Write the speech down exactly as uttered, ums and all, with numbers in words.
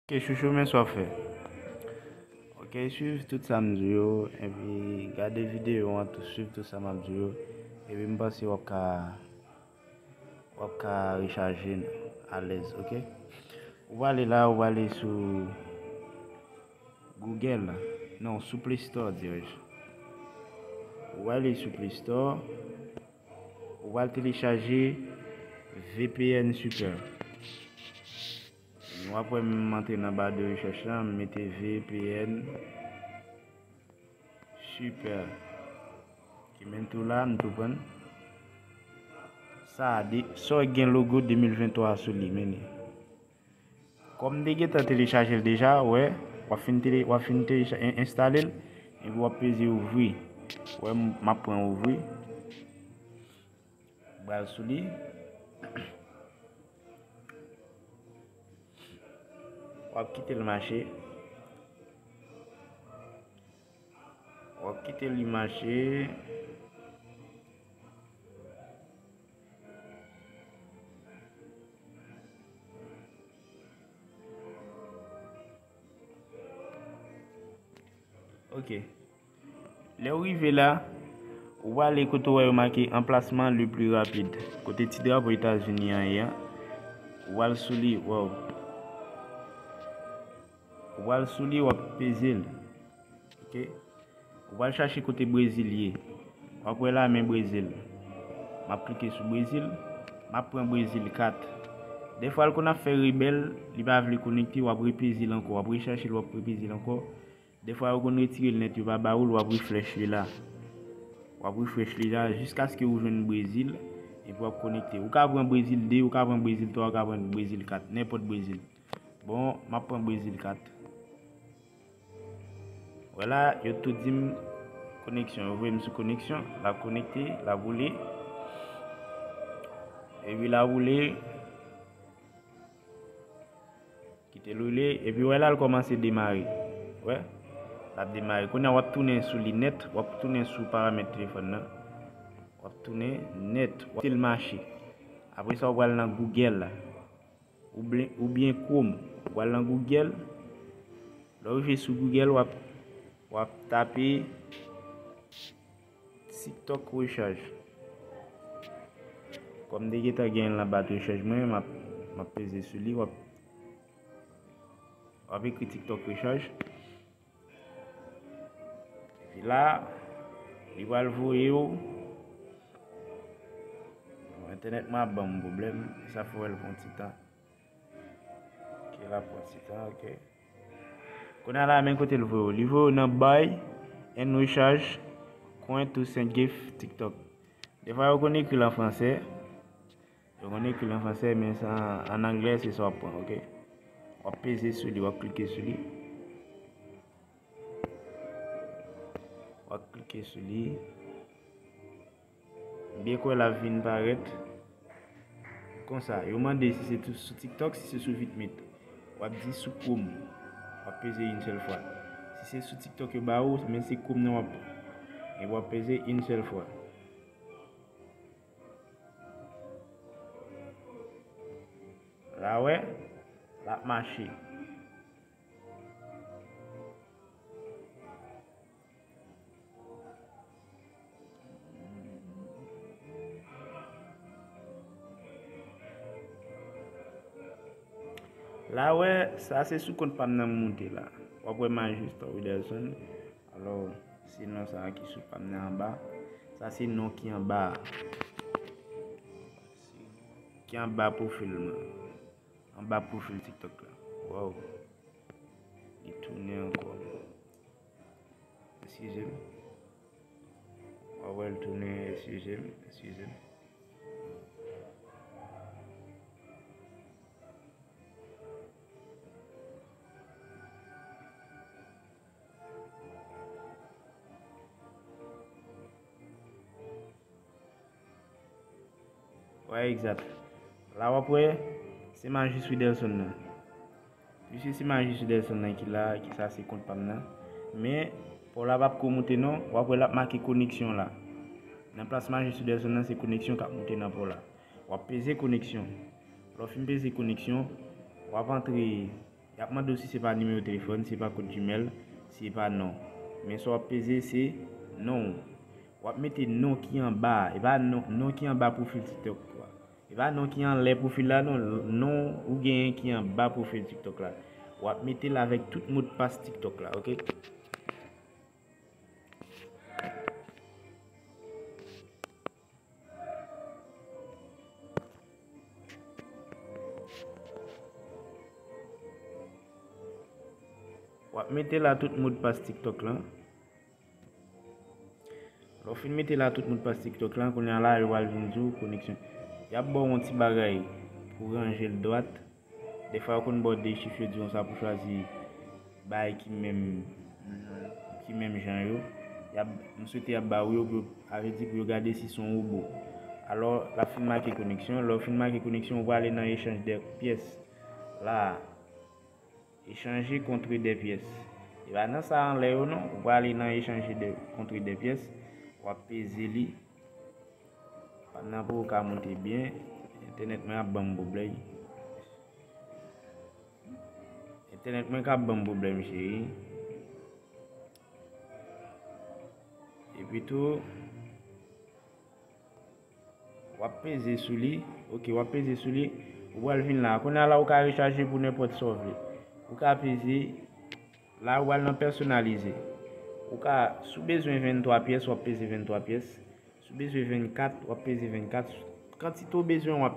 Ok, chouchou, men sa w ap fè. Ok, swiv tout sa m di yo, epi gade videyo an tou, swiv tout sa m ap di yo, epi m panse w ap ka, w ap ka rechaje alèz, ok? Ou prale la, ou prale sou Google, non, sou Play Store, dirèj. Ou prale sou Play Store, ou pral telechaje V P N Super. Nou ap wè m antre nan ba de rechèch la, m mete V P N Super. Ki men tou la, m tou pran. Sa a de, sa w gen logo de mil venntwa sou li, men li. Kòm m te gentan telechaje l deja, wè, w ap fin tele, w ap fin telecha-, en-, enstale l, epi w ap peze ouvri. Wè, m, m ap pran ouvri. Bral sou li. W ap kite l mache. W ap kite li mache. Ok. Lè w rive la, ou prale kote w wè yo make emplacement le plus rapide. Kote ti drapo Etazini an ye an, ou pral sou li, waw. Ou pral sou li, w ap peze l. Ok? Ou pral chache kote Brezil ye. W ap wè la men Brezil. M ap klike sou Brezil. M ap pran Brezil kat. Dèfwa l konn ap fè rebèl, li pa vle konekte, w ap repeze l ankò, w ap rechache l, w ap repeze l ankò. Dèfwa yo konn retire l nèt, yo pa ba ou l, w ap refresh li la. W ap refresh li la jiskaske ou jwenn Brezil, epi w ap konekte. Ou ka pran Brezil de, ou ka pran Brezil twa, ou ka pran Brezil kat, nenpòt Brezil. Bon, m ap pran Brezil kat. Vwala, yo tou di m koneksyon. Yo voye m sou koneksyon. L ap konekte, l ap woule. Epi l ap woule. Kite l woule. Epi wè la, l kòmanse demare. Wè. L ap demare. Kounye a, w ap tounen sou li nèt. W ap tounen sou paramèt telefòn nan. W ap tounen nèt. W ap kite l mache. Apre sa, w pral nan Google la. Oubyen, oubyen Chrome. W al nan Google. Lè w rive sou Google, w ap, w ap tape TikTok rechaj. Kòm m te gentan gen l nan ba de rechèch mwen, m ap, m ap peze sou li, w ap, w ap ekri TikTok rechaj. Epi la, li pral voye w. Bon, entènèt mwen ap ban m pwoblèm, sa fè w wè l pran ti tan. Ok, l ap pran ti tan, ok. Kounye a la, men kote l voye w. Li voye w nan buy and recharge coin to send gift TikTok. Defwa yo konn ekri l an fransè. Yo konn ekri l an fransè, men sa, an anglè, se sa w ap pran, ok? W ap peze sou li, w ap klike sou li. W ap klike sou li. M byen kwè l ap vin parèt. Konsa, yo mande si se tou sou TikTok, si se sou Vitmate. W ap di sou Chrome. W ap peze yon sèl fwa. Si se sou TikTok yo ba ou, men se Chrome nan w ap pran. E w ap peze yon sèl fwa. La wè, l ap mache. La wè, sa se sou kont pa m nan m moute la. W ap wè Majistra Widelson. Alò, se non sa a ki sou pa m nan anba. Sa se non ki anba a. Ki anba pwofil mwen. Anba pwofil TikTok la. Waw. Li tounen ankò. Eskize m. W ap wè l tounen, eskize m, eskize m. Wè, egzat. La w ap wè, se Majis Widelson nan. Misye se Majis Widelson nan ki la, ki sa se kont pa m nan. Men, pa w la p ap ko moute non, w ap wè l ap make koneksyon la. Nan plas Majis Widelson nan, se koneksyon k ap moute nan pa w la. W ap peze koneksyon. Lè w fin peze koneksyon, w ap antre Y ap mande w si se pa nimewo telefòn, si se pa kòd Gmail, si se pa non. Men sa w ap peze, se non w. W ap mete non ki anba a. E pa non, non ki anba pwofil TikTok la. E pa non ki anlè pwofil la, non. Non ou genyen ki anba pwofil TikTok la. W ap mete l avèk tout modpas TikTok la, oke? W ap mete la tout modpas TikTok lan. Lè w fin mete la tout modpas TikTok lan, kounye a la, yo pral vin di w koneksyon. Y ap ba w yon ti bagay pou ranje l dwat. Defwa, yo konn ba w de chif, yo di w sa pou chwazi bagay ki menm, ki menm jan yo. Y ap, m swete y ap ba w yo, pou yo, sa vle di pou yo gade si se yon wobo. Alò, l ap fin make koneksyon. Lè w fin make koneksyon, ou prale nan echanj de pyès la a. Echanje contre des pièces. E pa nan sa anlè yo non. Ou prale nan echanje de, contre des pièces. W ap peze li. Pa nan pou ou ka monte byen. Entènèt mwen ap ban m pwoblèm. Entènèt mwen k ap ban m pwoblèm, cheri. Epi tou, w ap peze sou li. Oke, w ap peze sou li. Ou pral vin la. Kounye a la, ou ka rechaje pou nenpòt sa w vle. Ou ka peze. La, ou pral nan pèsonalize. Ou ka, si w bezwen venntwa pyès, w ap peze venntwa pyès. Si w bezwen vennkat, w ap peze vennkat. Kantite w bezwen, w ap